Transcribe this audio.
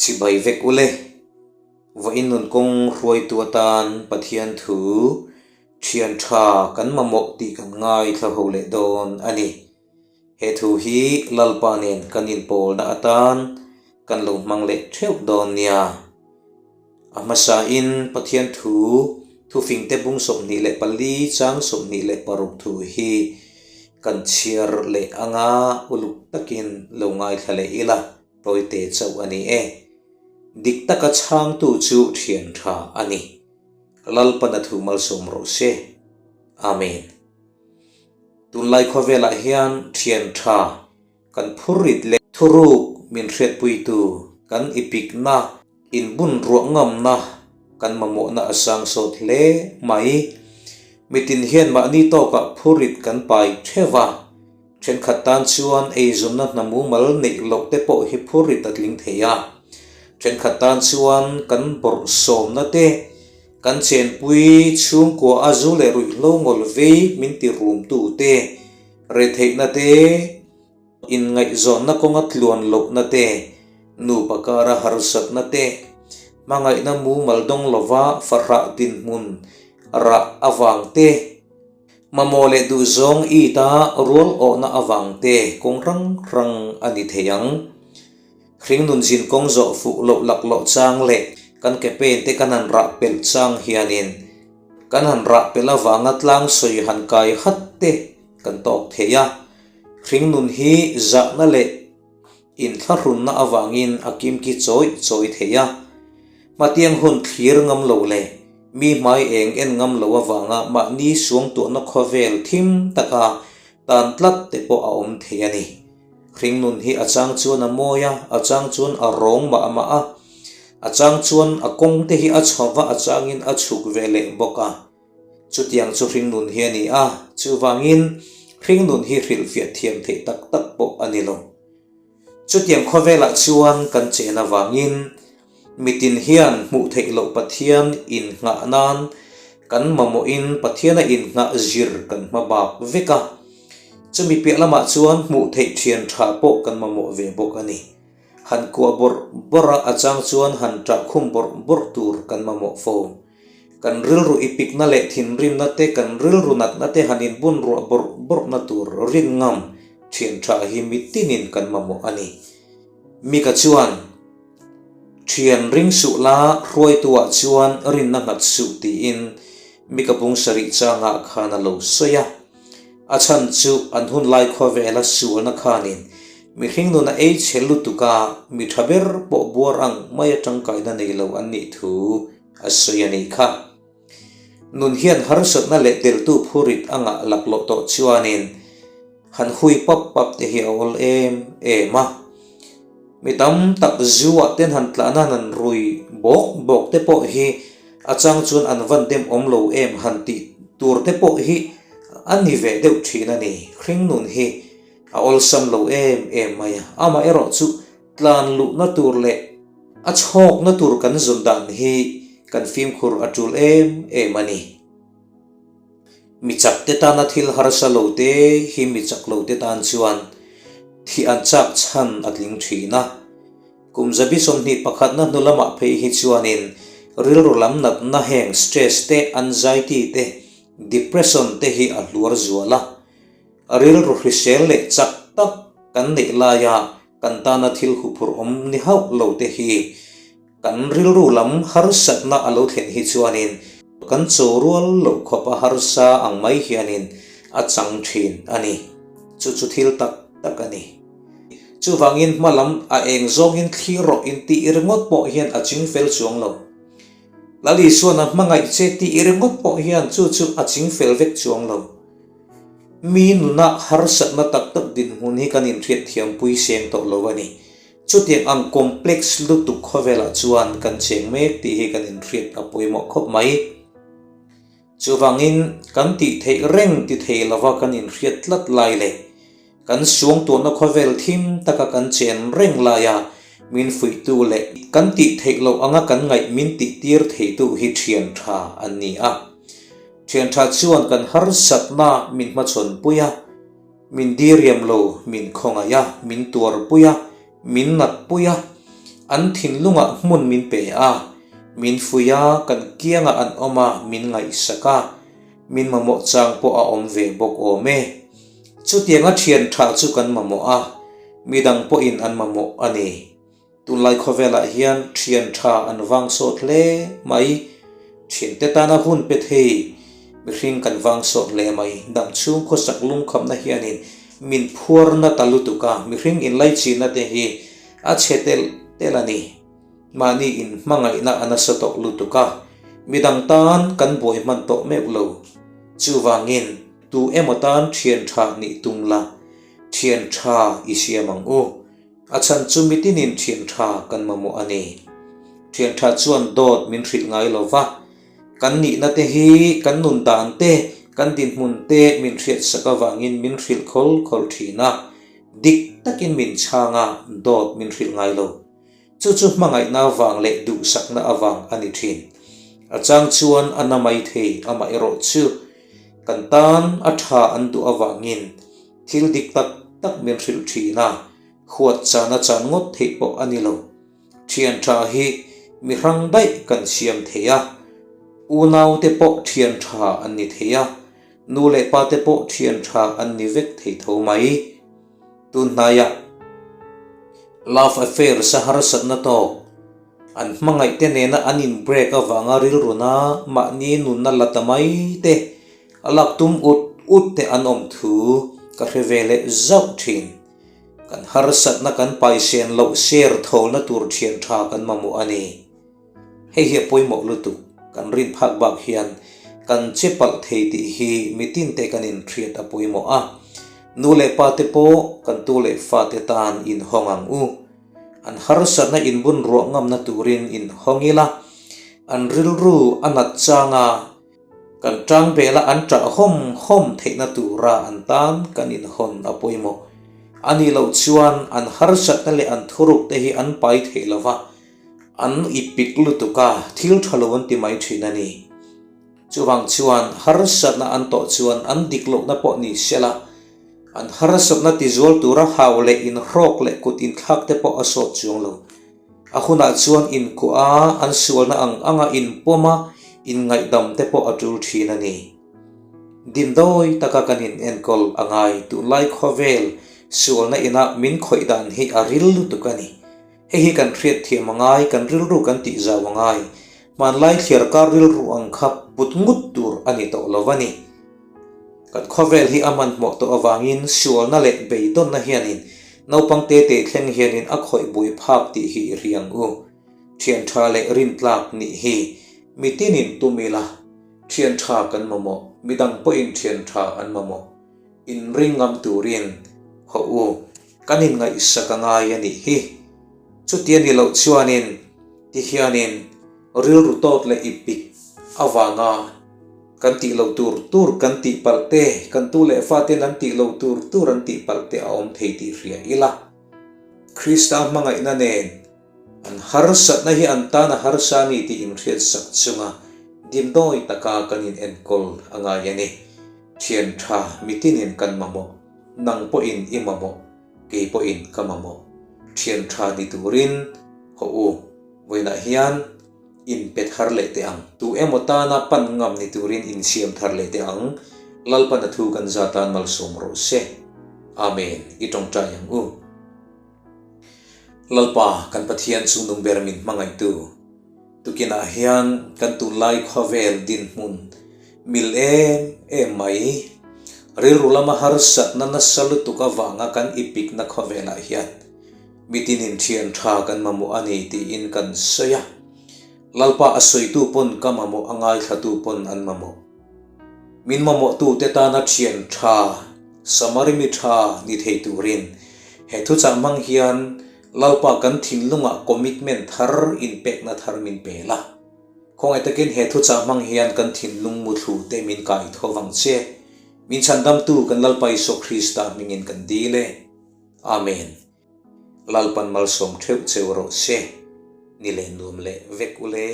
Chibai vek ule. Vawiin nun kawng hruaitu atan Pathian thu thian tha kan mamawh tih kan ngaithla ho leh dawn a ni. He thu hi Lalpa nen kan inpawlna atan kan lo hmang leh theuh dawn nia. A hmasain Pathian thu thufingte bung 24 chang 26 thu hi kan chhiar leh anga uluk takin lo ngaithla leh ila tawite chauh a ni e. Dik taka chhangtu chu thian tha a ni. Lalpana thu malsawm rawh se. Amen. Tunlai khawvelah hian thian tha kan phurrit leh thuruk min hriatpuitu kan ipikna, inbun ruah ngamna kan mamawhna a sang sawt hle mai. Mitin hian mahni tawkah phurrit kan pai theuh a, thenkhat tan chuan eizawnna hna mumal neih loh te pawh hi phurrit a tling thei a, thenkhat tan chuan kan bawrhsawmna te, Kan chenpui chhungkua a zu leh ruihhlo ngawl vei min ti rumtu te, retheihna te, inngaihzawnna kawnga tluan lohna te, nupa kara harsatna te, hmangaihna mumal dawng lova fahrah dinhmun rah avang te, mamawh leh duhzawng it a rual awhna avang te kawng hrang hrang a ni thei ang. Hringnun zin kawng zawh fuh loh laklawh chang leh kan ke pen te kan han rah pelh chang hianin kan han rah pelh avanga tlang sawi han kai hat te kan tawk thei a. Hringnun hi zahna leh inthlahrunna avangin a kimki chawi chawi thei a. Hmatiang hun thlir ngam lo leh mi hmai eng en ngam lo avanga mahni suangtuahna khawvel thim taka tan tlat te pawh a awm thei a ni. Hringnun hi a chang chuan a mawi a, a chang chuan a rawng mah mah a, a chang chuan a kawng te hi a chho va, a changin a chhuk ve leh bawk a. Chutiang chu hringnun hi a ni a, chuvangin hringnun hi hrilhfiah thiam theih tak tak pawh a ni lo. Chutiang khawvelah chuan kan chen avangin mitin hian hmuh theih loh Pathian innghah nan kan mamawhin Pathiana innghah zir kan hma bak vek a. Chumi piah lamah chuan hmuh theih thian tha pawh kan mamawh ve bawk a ni. Han kuah bawrh bawrh a, a chang chuan han ṭah khum bawrh bawrh tur kan mamawh fo. Kan rilru ipikna leh thinrimna te, kan rilru natna te han inbun ruah bawrh bawrhna tur rin ngam thian tha hi mitinin kan mamawh a ni. Mika chuan, Thian ring suh la, hruaituah chuan rinna nghat suh tiin Mika bung sarih changah khan a lo sawi a. A chhan chu an hun lai khawvela sualna khanin mihring nuna ei chhe lutuk a, mi tha ber pawh buar ang mai a tangkaina nei lo an nih thu a sawi a nih kha. Nun hian harsatna leh deltu phurit a ngah laklawh tawh chuanin han hui pap pap te hi a awl em em a. Mi tam tak zu ah ten han tlah nan an rui bawk bawk te pawh hi a chang chuan an van dem awm lo em han tih tur te pawh hi a ni ve deuh thin a ni. Hring nun hi a awlsam lo em em mai a, amaherawh chu tlan luhna tur leh a chhawkna tur kan zawn dan hi kan fimkhur a tul em em a ni. Mi chak te tana thil harsa lo te hi mi chak lo te tan chuan thih an chak chhan a tling thin a. Kum zabi 21na hnu lamah phei hi chuanin rilru lam natna heng stress te, anxiety te, depression te hi a hluar zual a. Rilru hrisel leh chak tak kan neih laia kan tana thil huphurh awm ni hauh lo te hi Kan rilru lam harsatna a lo thlen hi chuanin kan chaw rual loh khawp a harsa ang mai hianin a chang thin a ni. Chu chu thil tak tak a ni. Chuvangin hma lam a eng zawngin thlir rawh intih ringawt pawh hian a ching fel chuang lo. Lal Isuan a hmangaih che tih ringawt pawh hian chu chu a ching fel vek chuang lo. Mi nuna harsatna tak tak dinhmun hi kan inhriatthiampui seng tawh lo a ni. Chutiang ang complex lutuk khawvelah chuan kan cheng mek tih hi kan inhriat a pawimawh khawp mai. Chuvangin kan tih theih reng ti thei lova kan inhriat tlat lai leh kan suangtuahna khawvel thim taka kan chen reng laia min fuihtu leh kan tih theih loh anga kan ngaih min tihtir theitu hi thian tha an ni a. Thian tha chuan kan harsatna min hmachhawnpui a. Min diriam lo, min khawngaih a, min tuarpui a, min natpui a. An thinlungah hmun min pe a, min fuih a, kan kiangah an awm a, min ngaihsak a, min mamawh chang pawh a awm ve bawk awm e. Chutianga thian tha chu kan mamawh a, midang pawhin an mamawh a ni. Tunlai khawvelah hian thian tha an vang sawt hle mai. Thiante tana hun pe thei mihring kan vang sawt hle mai. Dam chhung khawsak lungkhamna hianin min phuarna ta lutuk a, mihring inlaichinna te hi a chhe telh telh a ni. Mahni inhmangaihna a nasa tawh lutuk a, midang tan kan buai hman tawh meuh lo. Chuvangin tu emaw tan thian tha nih tum la, thian tha i siam ang u. A chhan chu mitinin thian tha kan mamawh a ni. Thian tha chuan dawt min hrilh ngai lo va, kan nihna te hi kan nun dan te, kan dinhmun te min hriatsak avangin min hrilh khawl khawl thin a, dik takin min chhang a, dawt min hrilh ngai lo. Chu chu hmangaihna avang leh duhsakna avang a ni thin. A chang chuan a na mai thei amaherawh chu kan tan a tha an duh avangin Thil dik tak tak min hrilh thin a, huat chan a chan ngawt theih pawh a ni lo. Thian tha hi mi hrang daih kan siam thei a, unaute pawh thian tha an ni thei a, nu leh pate pawh thian tha an ni vek thei tho mai. Tun hnaiah love affairs a harsatna tawk an hmangaihte nena an in break avanga rilruna mahni nunna la ta mai te A lak tum ut ut te an awm thu ka hre ve leh zauh thin. Kan harsatna kan paisen loh ser thawlna tur thian tha kan mamawh a ni. Hei hi a pawimawh lutuk, kan rin phak bak hian kan che palh thei tih hi mitin te kan inhriat a pawimawh a. Nu leh pa te pawh kan tu leh fa te tan inhawng ang u. An harsatna inbun ruah ngamna turin inhawng ila, an rilru a nat changa Kan tang vela an ṭah hawm hawm theihna tura an tan kan inhawn a pawimawh. A nih loh chuan an harsatna leh an thuruk te hi an pai thei lo va, an ipik lutuk a, thil ṭha lo an ti mai ṭhin a ni. Chuvang chuan harsatna an tawh chuan an dik lohna pawh ni sela, an harsatna tizual tura hau leh inhrawk leh kut inthlak te pawh a sawt chuang lo. A hunah chuan inkuah a, an sualna ang anga inpawm a, inngaihdam te pawh a tul thin a ni. Dindawi taka kan in enkawl a ngai, tunlai khawvel sualna ina min khawih dan hi a ril lutuk a ni. Hei hi kan hriatthiam a ngai, kan rilru kan tih zau a ngai. Hmanlai thliarkar rilru ang kha put ngut tur a ni tawh lo a ni. Kan khawvel hi a hmanhmawh tawh avangin sualna leh beidawnna hianin naupang te te thleng hianin a khawih buai phak tih hi i hria ang u. Thian tha leh rintlak nih hi mitinin tum ila, thian tha kan mamawh, midang pawhin thian tha an mamawh. Inring ngam turin hawh u, kan inngaihsak a ngai a nih hi. Chuti a nih loh chuanin tihianin rilru tawt leh ipik avanga Kan tih loh tur tur kan tih palh te, kan tu leh faten an tih loh tur tur an tih palh te a awm thei tih hria ila. Krista hmangaihna nen an harsatna hi an tan a harsa a ni tih inhriatsak chunga dimdawi taka kan inenkawl a ngai a ni. Thian tha mitinin kan mamawh, nang pawhin i mamawh, kei pawhin ka mamawh. Thian tha ni turin haw u, vawiinah hian In pe thar leh teh ang. Tu emaw tana pan ngam ni turin in siam thar leh teh ang. Lalpan a thu kan za tan malsawm rawh se. Amen. I tawngtai ang u. Lalpa, kan Pathian chungnung ber min hmangaihtu, tukinah hian kan tunlai khawvel dinhmun mil em em mai, rilru lama harsatna nasa lutuk avanga kan ipikna khawvelah hian, Mitinin thian tha kan mamawh a ni tiin kan sawi a. Lalpa a sawitu pawn ka mamawh a ngaithlatu pawn an mamawh. Min mamawhtute tana thian tha, Samari mi tha ni thei turin he thuchah hmang hian Lalpa kan thinlungah commitment thar inpekna thar min pe la. Khawngaih takin he thuchah hmang hian kan thinlung muthlu te min kai tho vang che. Min chhandamtu kan Lalpa Isua Krista hmingin kan dil e. Amen. Lalpan malsawm theuh cheu rawh se. Ni leh nuam leh vek ule.